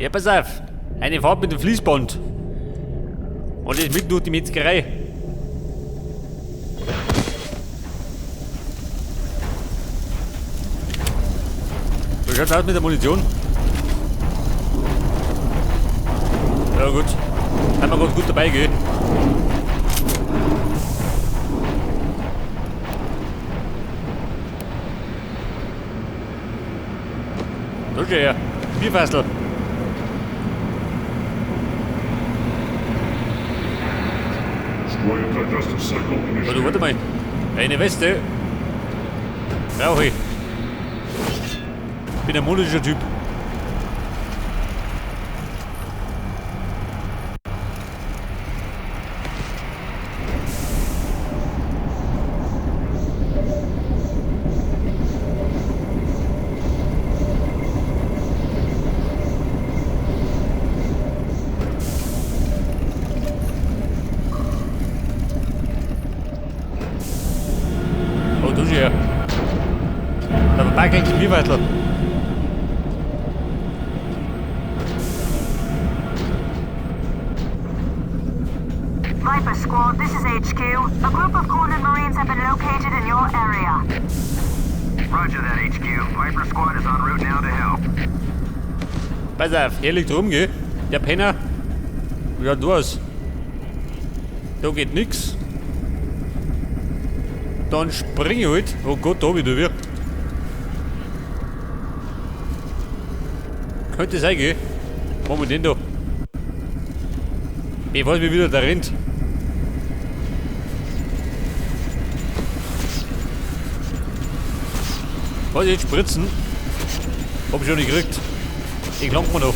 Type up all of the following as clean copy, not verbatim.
Ja, pass auf. Eine Fahrt mit dem Fließband. Und das mitten durch die Metzgerei. Wie schaut's aus mit der Munition? Ja gut. Haben wir ganz gut dabei, gell? Da schau her. Bierfassl. Ja, du, warte mal. Eine Weste. Brauche ich. Bin ein modischer Typ. Oh, du schau her. Da war gleich das Bierweitel. Viper Squad, this is HQ. A group of cornered Marines have been located in your area. Roger that, HQ. Viper Squad is en route now to help. Pass auf, hier liegt rum, gell? Der Penner. Wie schaut du aus? Da geht nix. Dann spring ich halt. Oh Gott, da wieder wir. Könnte sein, gell? Was machen wir denn da? Ich weiß, wie wieder da rennt. Was jetzt spritzen? Hab ich schon nicht gekriegt. Ich lang mir noch.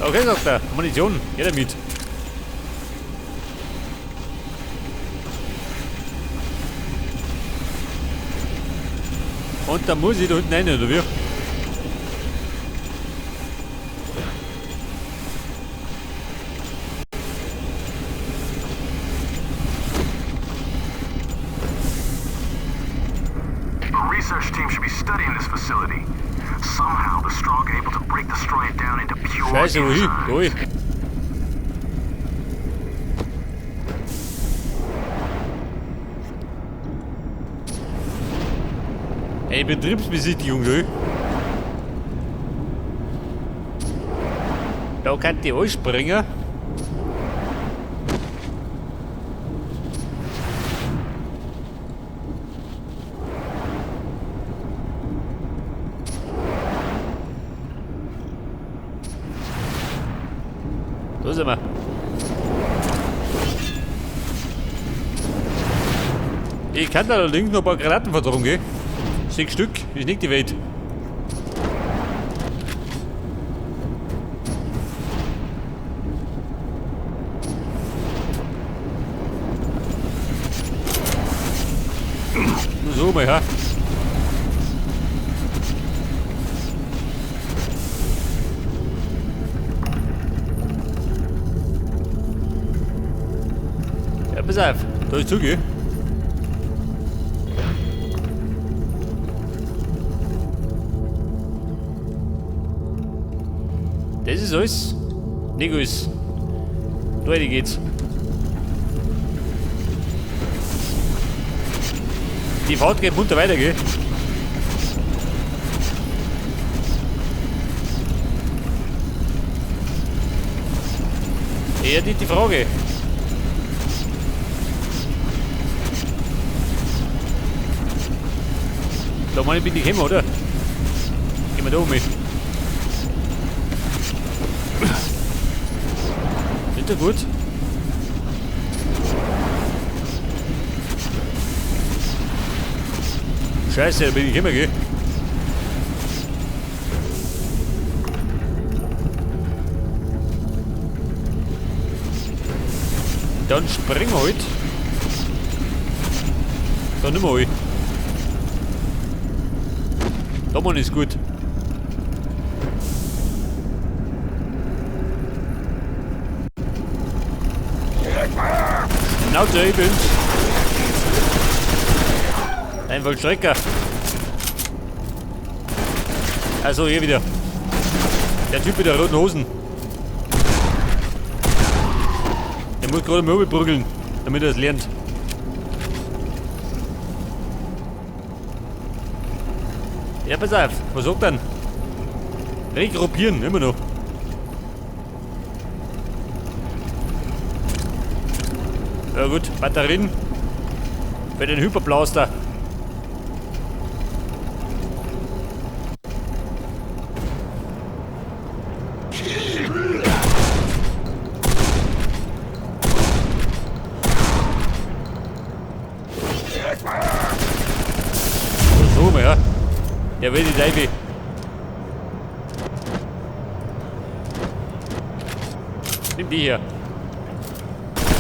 Okay, sagt er. Munition. Geh damit. Und da muss ich da hinten rein, oder wie? A research team should be studying this facility. Somehow the Strogg are able to break the Stroya down into pure Scheiße, wohin? enzymes. Da. Ey, Betriebsbesichtigung, du. Da kann die anspringen. Da sind wir. Ich kann da allerdings noch ein paar Granaten vertragen, gell? 6 Stück, ist nicht die Welt. Nur so mal, ja. Ja, pass auf, da ist zu, gell? Das ist alles. Nicht alles. Da rein geht's. Die Fahrt geht munter weiter, gell? Eher die Frage. Da meine ich, bin ich gekommen, oder? Gehen wir da um. Nicht so gut. Scheiße, da bin ich immer, gell? Dann springen wir halt. Da nimmer halt. Da man ist gut. Schnauze, ich bin's. Ein Vollstrecker. Also hier wieder. Der Typ mit der roten Hosen. Der muss gerade Möbel prügeln, damit er es lernt. Ja, pass auf. Was sagt denn? Regruppieren, immer noch. Ja gut, Batterien für den Hyperblaster. So, ja. Der will die Teufel. Nimm die hier.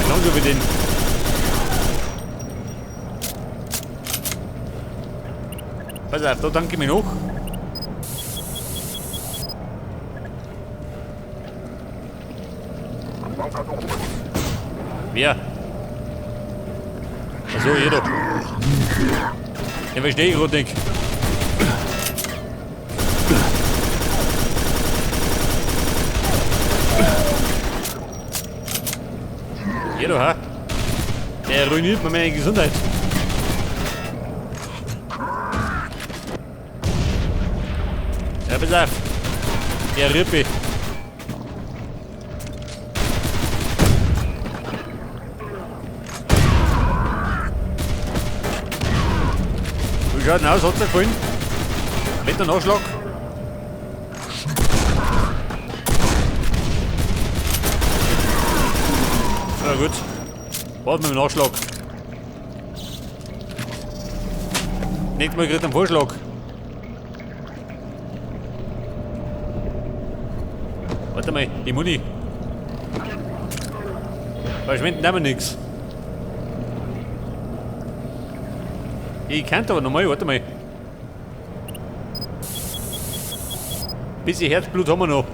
Genauso wie den. Pass auf, da danke ich mir noch. Wer? Achso, jeder. Den verstehe ich gerade nicht. Jeder, ha? Der ruiniert mir meine Gesundheit. Ja, pass auf. Der Rippe. Wie schaut denn aus? Hat's dir gefallen? Mit einem Nachschlag? Na gut. Warte mit dem Nachschlag. Nicht mal gerade einen Vorschlag. Warte mal, die Muni. Verschwenden haben wir nichts. Ich kann aber nochmal, warte mal. Bisschen Herzblut haben wir noch.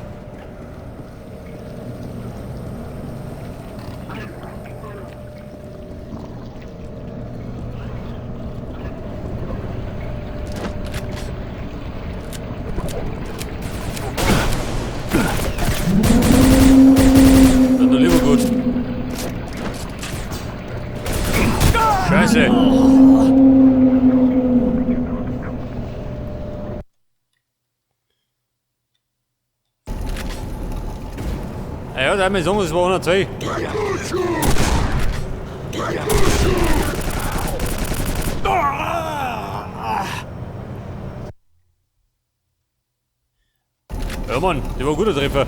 Dann lieber gut. Scheiße. Ja, da haben wir sagen, es war 102. Ja Mann, der war ein guter Treffer.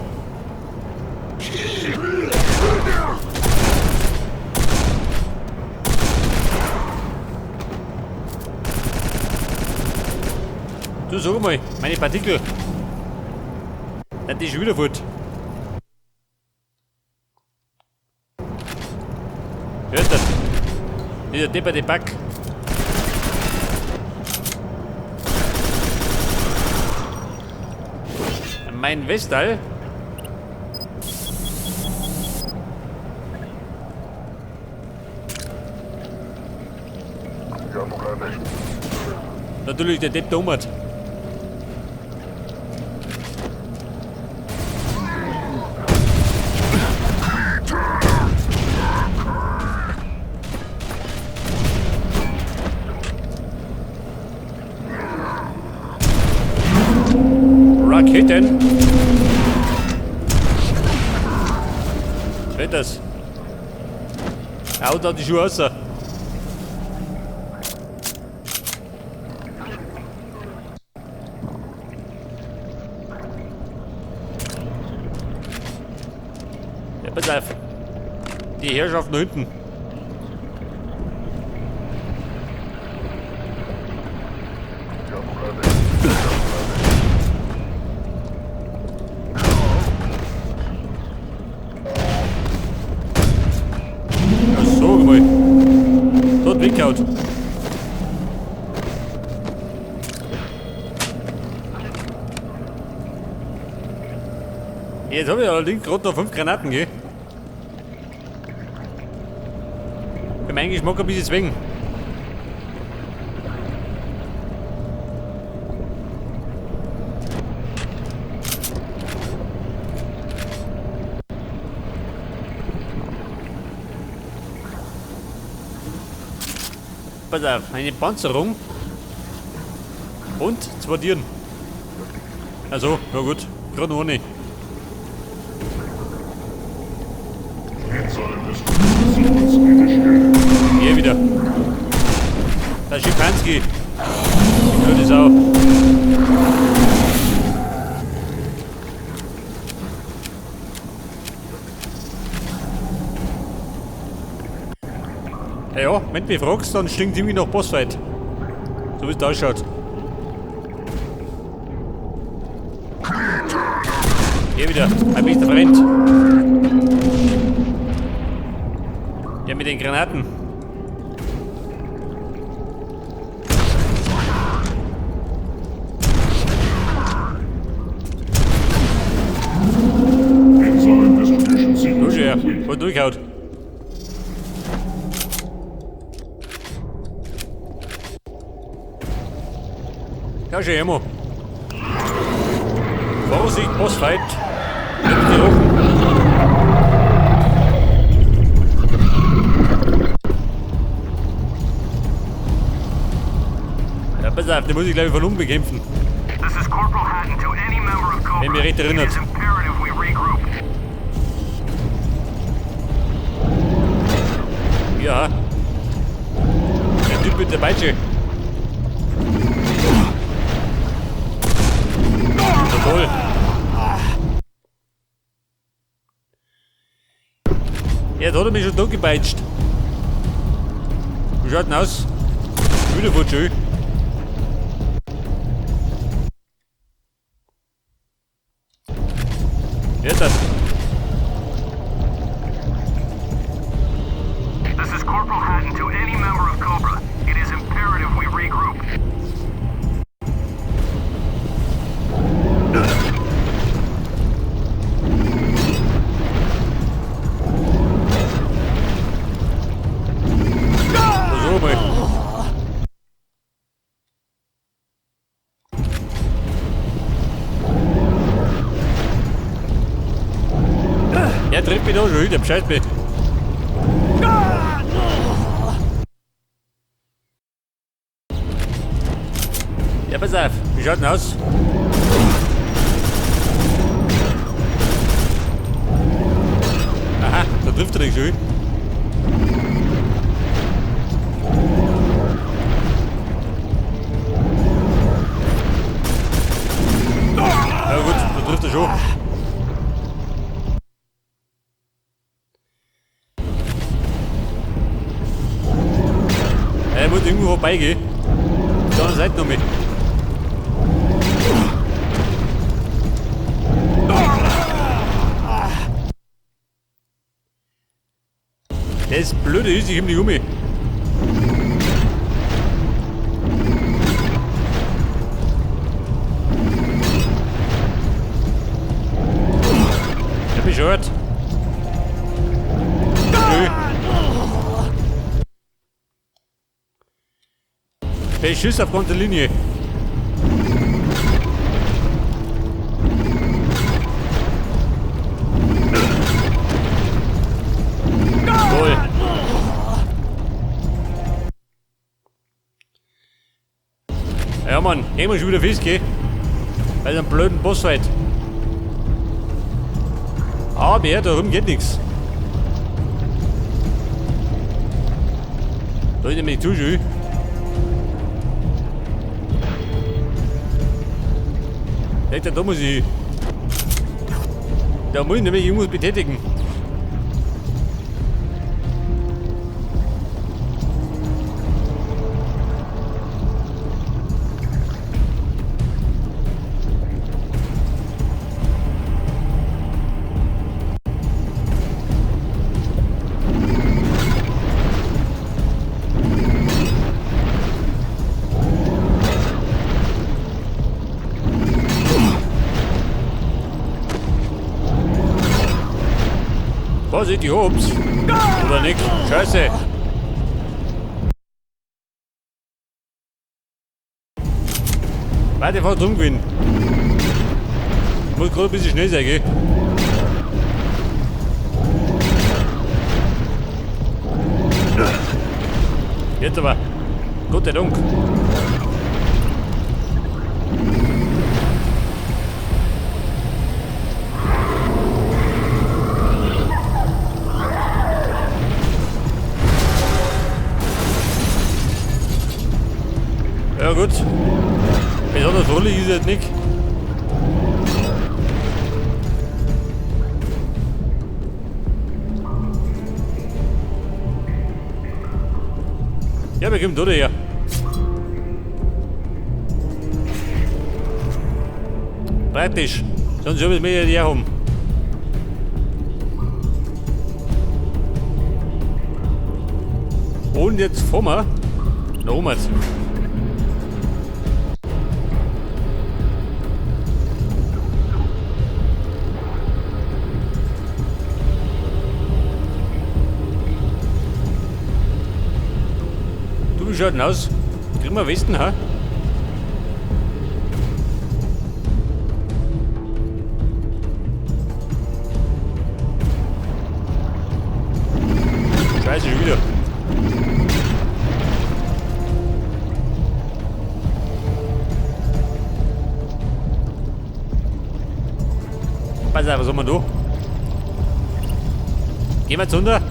Du, sag mal, meine Partikel. Die ist schon wieder fort. Hört das? Dieser depperte Back. Mein Westall. Natürlich der Depp da um hat. Raketen! Hört das? Haut da die Schuhe raus. Ja, pass auf. Die Herrschaften da hinten. Weggehaut. Jetzt habe ich allerdings gerade noch 5 Granaten, gell? Für meinen Geschmack ein bisschen zwingen. Pass auf, eine Panzerung. Und 2 Tieren. Also, ja gut, gerade noch eine. Hier wieder. Der Schipanski. Blöde Sau. Ja, ja, wenn du mich fragst, dann stinkt irgendwie nach Bossfight. So wie es da ausschaut. Hier wieder, mein bester Freund. Der mit den Granaten. Los her, voll durchhaut. Ja, schön, immer. Vorsicht, Bossfight. Nicht gerochen. Ja, pass auf, den muss ich gleich von unten bekämpfen. This is Corporal Hatton to any member of Cobra. Wenn mich recht erinnert. It is imperative we regroup. Ja. Der Typ mit der Peitsche. Na toll. Ja, da hat er mich schon da gepeitscht. Wie schaut denn aus? Wieder voll schön. Jetzt das. This is Corporal Hatton to any member of Cobra. It is imperative we regroup. So mal. Er trifft mich da schon wieder, bescheißt mich. Ja, pass auf, wie schaut denn aus? Aha, da trifft er dich schon. Ja gut, da trifft er schon. Er muss irgendwo vorbeigehen. Auf der anderen Seite noch mit. Das Blöde ist, ich komm nicht um mich. Der bescheuert. Schön. Beschiss auf ganzer Linie. Toll. Ja Mann, hängen wir schon wieder fest, gell? Bei einem blöden Bossfight. Aber ja, da rum geht nix. Da ist nämlich zu schön. Da muss ich. Da muss ich nämlich irgendwas betätigen. Vorsicht, die Hops. Oder nicht? Scheiße. Weiter fast rumgewinnen. Ich muss gerade ein bisschen schnell sein, gell? Jetzt aber. Gott sei Dank. Ja gut. Besonders fröhlich ist es nicht. Ja, wir kommen da her. Praktisch. Sonst soll ich mir ja haben. Und jetzt fahren wir nach oben. Du, wie schaut denn aus? Kriegen wir Westen, ha? Scheiße, schon wieder. Pass auf, was haben wir da? Gehen wir jetzt runter?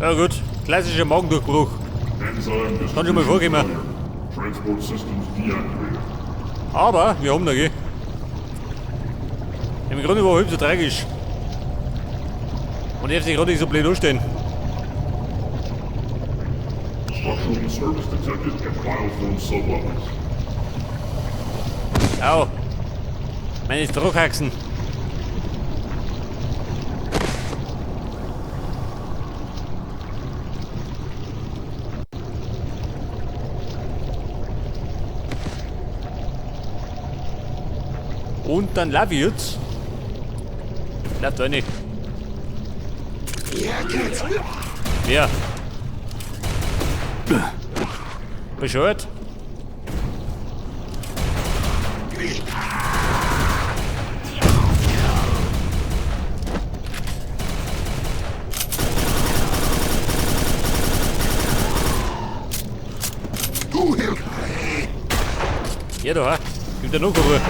Ja gut, klassischer Magendurchbruch. Kann schon mal vorgehen. Aber wir haben da, gell? Im Grunde war halb so tragisch. Und ich darf sich gerade nicht so blöd anstellen. Au! Meine Druckhaxen. Und dann lauf ich jetzt. Lauf da rein. Ja. Bescheuert. Ja, da, gibt ja noch Ruhe.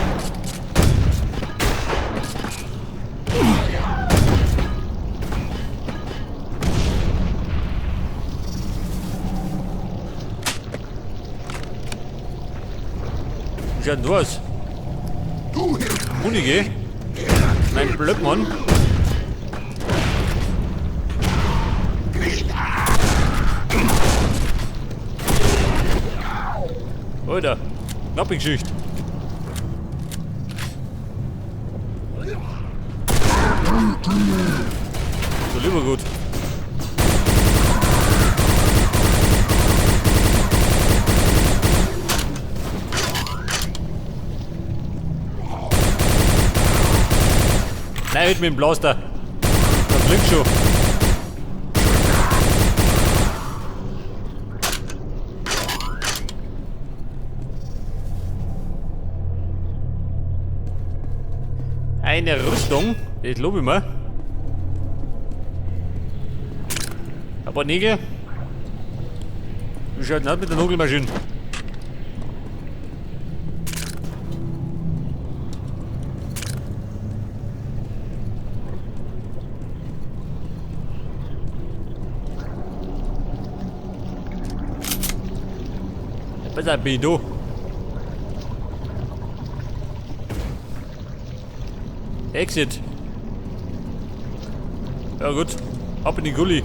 Wie schaut denn du aus? Munige? Mein Blöckmann. Alter, knappe Geschichte. So lieber gut. Nein, mit dem Blaster. Das klingt schon. Eine Rüstung, das lobe ich mir. Ein paar Nägel. Wie schaut denn aus mit der Nagelmaschine? Pass auf, bin ich da. Exit. Ja gut, ab in die Gully.